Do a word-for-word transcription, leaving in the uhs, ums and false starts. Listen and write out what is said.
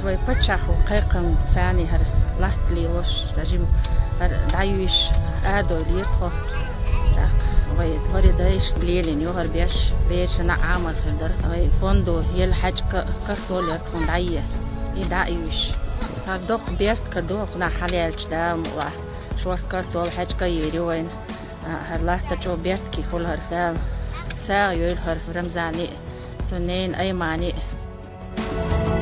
Вай паччахьо кхайкхам царна хӀара латта лелош, цхьа жима хӀара дӀаюьйш адо лира тхо. ТӀаккха вай хӀара дайшта лелийна ю хӀара беш, берашна Ӏамар хир дара. Вай фондо елла хьаьжкӀа картол яра тхона дӀае, и дӀа а юьйш. ХӀара доккха бертка дохна хьалаьлча Дала мукъалахь, шортта картол хьаьжкӀа а йийр ю вайна. А, хӀара латта чӀогӀа бертке хуьлу хӀара. Дала сагӀа йойла хӀара Рамзане а, цуьнан ненан Аймане а.